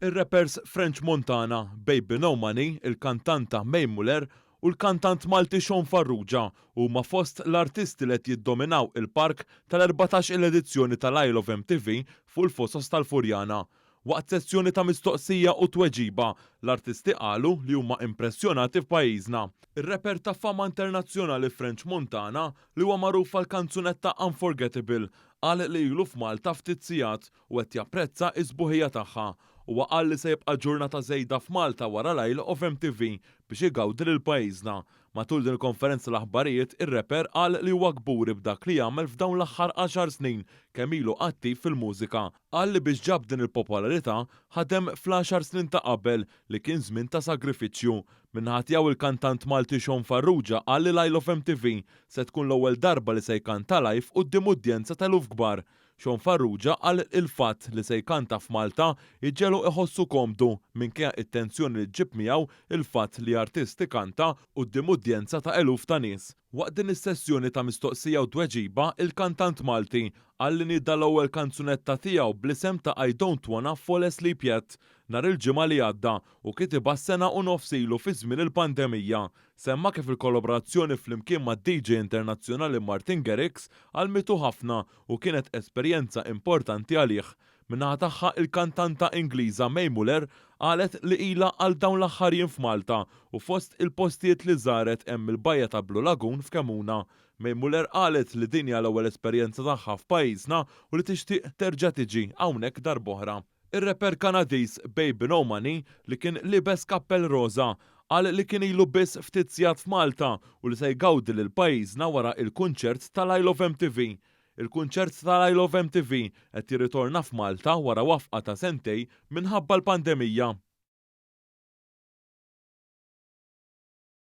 Ir-rappers French Montana, Baby No Money, il-kantanta May Muller u l-kantant Malti Sean Farrugia huma fost l-artisti li qed jiddominaw il-park tal-14-il edizzjoni tal-Isle of MTV fuq il-Fosos tal-Furjana. Waqt sessjoni ta' mistoqsija u tweġiba, l-artisti qalu li huma impressjonati f'pajjiżna. Ir-rapper ta' fama internazzjonali French Montana, li huwa magħruf għall-kanzunetta Unforgettable, qal li ilu f'Malta ftit sigħat u qed japprezza s-sbuħija tagħha. Huwa qal li se jibqa' ġurnata żejda f'Malta wara l-Isle of MTV biex igawdi lil pajjiżna. Matul din il-konferenza tal-aħbarijiet, ir-rapper qal li huwa kburi b'dak li għamel f'dawn l-aħħar għaxar snin kemm ilu attiv fil-mużika. Qal li biex ġab din il-popolarità, ħadem fl-għaxar snin ta' qabel li kien żmien ta' sagrifiċċju. Min-naħa tiegħu il-kantant Malti Sean Farrugia qal li l-Isle of MTV se tkun l-ewwel darba li se jkanta live quddiem udjenza ta' eluf kbar. Sean Farrugia qal il-fatt li se jkanta f'Malta jġegħlu iħossu komdu minkejja t-tensjoni li ġġib miegħu il-fatt li artist ikanta quddiem udjenza ta' eluf ta' nies. Waqt din is-sessjoni ta' mistoqsija u tweġiba, il-kantant Malti qal li nieda l-ewwel kanzunetta tiegħu bl-isem ta' I Don't Wanna Fall Asleep Yet nhar il-Ġimgħa li għadda u kitibha sena u nofs ilu fi żmien il-pandemija. Semma kif il-kollaborazzjoni flimkien mad-DJ internazzjonali Martin Garrix għallmitu ħafna u kienet esperjenza importanti għalih. Min-naħa tagħha il-kantanta Ingliża Mae Muller qalet li ilha għal dawn l-aħħar jiem f'Malta u fost il-postijiet li żaret hemm il-bajja ta' Blue Lagoon f'Kemmuna. Mae Muller qalet li din hija l-ewwel esperjenza tagħha f'pajjiżna u li tixtieq terġa' tiġi hawnhekk darb'oħra. Ir-rapper Kanadiż Baby No Money, li kien liebes kappell roża, qal li kien ilu biss ftit sigħat f'Malta u li se jgawdi lil pajjiżna wara il-kunċert tal-I Love MTV. Il-kunċert tal-I Love MTV qed jirritorna f'Malta wara wafqa ta' sentejn minħabba l-pandemija.